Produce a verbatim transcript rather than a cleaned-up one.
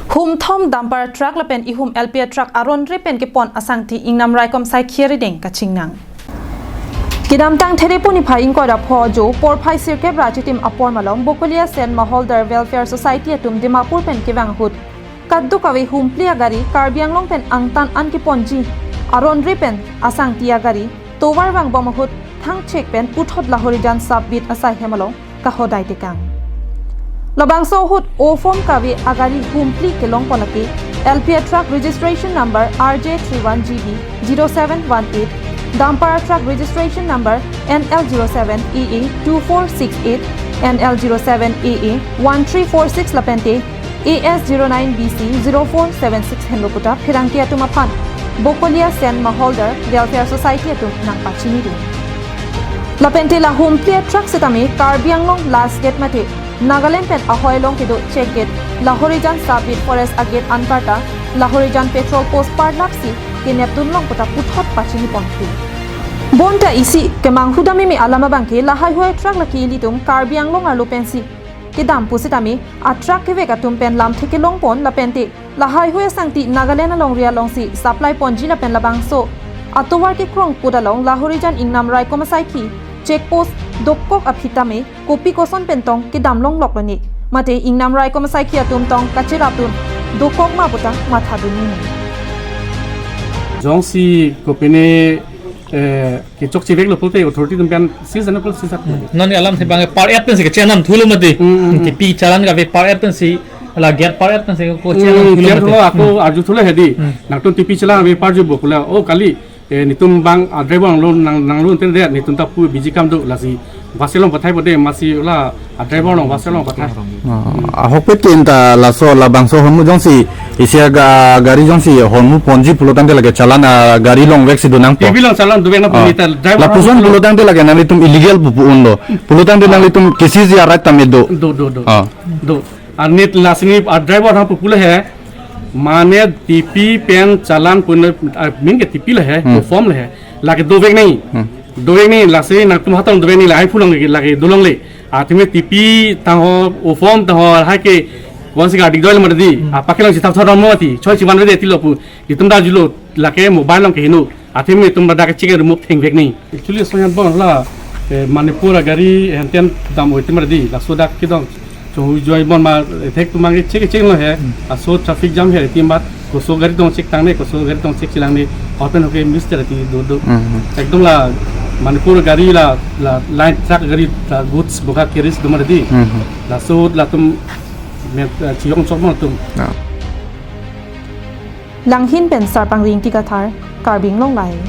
Humthom dumper truck lapen ihum L P truck aron ri pen kepon asangti ingnam raikom saikhi arideng kachingnang. Kedamtang Therepo niphai ingkoi ra pho ajo porphai sirkep ra chitim apor malom Bokolia Sen Maholdar Welfare Society atum Dimapur pen kevang ahut kadokave humphli agari Karbi Anglong pen angtan an keponji aron ri pen asangti agari tovar vangbom ahut thangchek pen puthot Lahorijan sub-beat asai hem along kahodai tekang. Labangso ahut ofom kave agari humphli kelongpon lake L P truck registration number R J three one G B zero seven one eight, dumper truck registration number N L zero seven A A two four six eight, N L zero seven A A one three four six lapente A S zero nine B C zero four seven six henlo puta pherangke atum aphan Bokolia Sen Maholdar Welfare Society atum nangpachinidun. Lapente la humphli truck setame Karbi Anglong last gate mate Nagaland pen ahoi along kedo check gate Lahorijan sub-beat forest agate anparta Lahorijan patrol post parlaksi kenepdun long puta puthot pachinipontu. Bonta isi kemang hudameme alam abangke lahaihui truck lake ilitum Karbi Anglong arlo pensi kedam pusitame a truck kevek atum pen lamthe kelongpon lapente lahaihui asangti Nagaland alongri alongsi supply ponji lapen labangso atovar kekrong put along Lahorijan ingnam raikom asaikhi check post dokok aphi tame kopi koson pen tong kedam longlok lone mate ingnam raikom asaikhi atum tong kacherapdun dokok ma puta mathadun nini. Jongsi kopine, eh, kechokche veklo pulote authority atum pen si jana pul si sak. Non alam si bang per et pensi kechenam thulo mati. Hmm, hmm, hmm. Tipi challan kave per et pensi la gate per et pensi ko chenam Hmm, thulo kian mati. Thulo ako Hmm. arju thulo hedi. Hmm. Nangtum tipi challan ave parjupo pule. Oh, kali, eh, netum bang, ah, driver nanglo, nang, nanglo tende netum ta pu biji kam do lasi. Vaselong pathai pode masi la, ah, driver nang vaselong pathai. Ah, ahokpet ke inta laso labangso hormu jongsi isi aga gari jongsi hormu ponji pulotangte lake challan, ah, gari longveksi donangpo. Tipi along challan dovek na Ah. puni ta driver Lapuson nanglo. Pulotangte lake nanglitum illegal pu pu-unlo. Pulotangte Ah. nanglitum kisi ji arat tame do. Do, do, do. Ah. Do. Anit lasini, ah, driver ha pu pule he. Mane tipi pen challan pun, ah, min ke tipi le he, Hmm. ofom le he. Lake dovek nai. Hmm. Dovek nai, lasi nangtum hatong dovek nai, la ai phulong lake, lake dolongle. Atheme tipi tangho, ofom tangho, hai ke, konsi ka dik doi le mati di. Hmm. Apa ke long si thap thap mo mati. Choi chiman vede tilo pu. Itum da julo, lake mobile along ke hinu. Atheme itum da ke chike remove thengvek nai. Actually, so yan bon la, eh, Manipur agari henten dam oi timar di, laso dak kidong. Cho hui joi bon ma, eh, thek tumang ke chek chek lo he. Hmm. Aso traffic jam he ti mat, koso gari tong chek tangne, koso gari tong chek chelangne, open hoke mister ti do do. Hmm. Ekdom la Manipur gari la, la line truck gari la goods boka carries do mar di. Hmm. Laso latum met, eh, chiyong chok mo tum. Ah. Langhin pen Sarpang Ringti Kathar, Karbi Anglong Live.